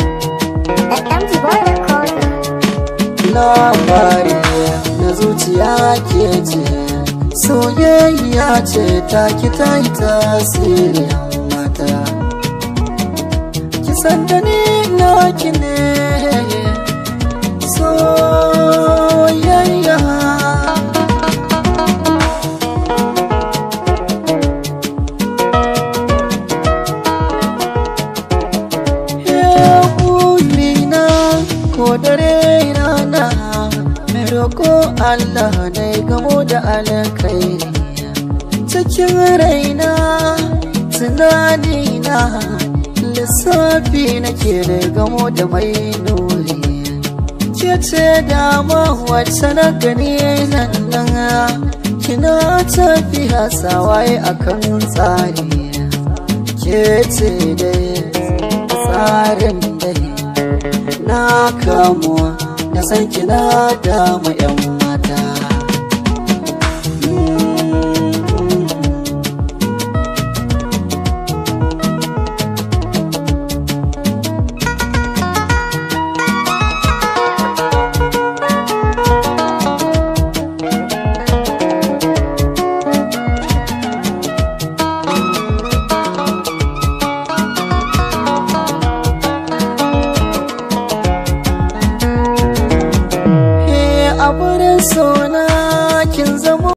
MG Boy Recorder. Labari na zuciya ke ce, soyayya ce ta ki ta yi tasiri mata. Ki san da ni naki ne, soyayya. Burina ko dare rana mai roko Allah na gamo da alkhairi cikin raina, tunanina, lissafi nake da gamo da mai nuri. Ke ce dama wacce na gani nan nan, kina tafiya sawaye akan tsari. Ke ce dai tsarin dai na kamuwa na san kina damu yan mata.